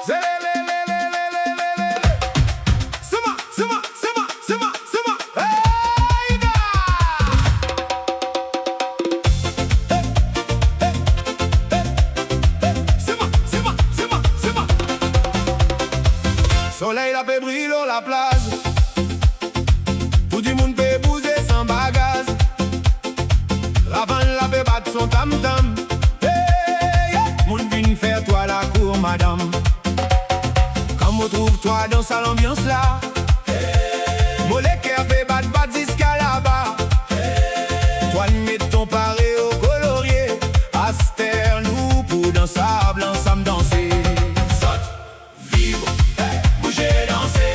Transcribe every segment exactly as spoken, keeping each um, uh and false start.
Sima, sima, sima, sima, sima. Hey, gars! Sima, sima, sima, sima. Soley la pe bril lor laplaz. Tou dimoun pe bouze san bagaz. Ravann la pe bat son tam-tam. Hey, yeah! Moun vinn fer twa lakour, madam. Kan mo trouv twa dan sa lanbians la, mo leker pe bat, bat ziska laba. Twa met to pare o kolorie. Aster nou pou dans, sab lansam danse. Sot, vibre, hey, bouze, danse.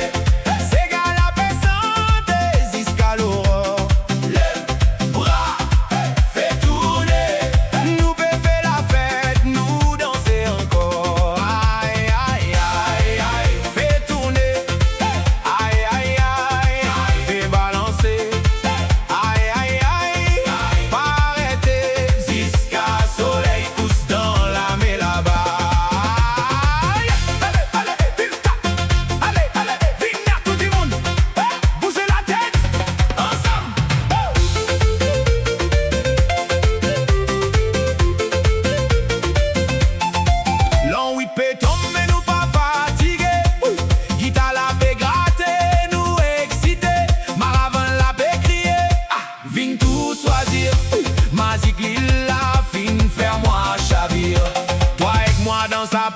Hey, sega la pe sante ziska loror. Lev bra, hey, fer tourne. Nou pe fer lafet, nou danse ankor. Ay, ay, ay, ay. Fer tourne. Hey, ay, ay, ay, ay. Fer balanse. Hey, ay, ay, ay, ay. Pa arete ziska soley kous dan lame laba. Ale, ale, vinn la tou dimoun. Hey, bouze latet ansam. Lanwit pe tonbe, me nou pa fatige. Gita la pe grate, nou exite. Maravann la pe kriye. Ah! Vinn tou swazir, mazik lil la finn fer mwa savir. Twa ek mwa dan sa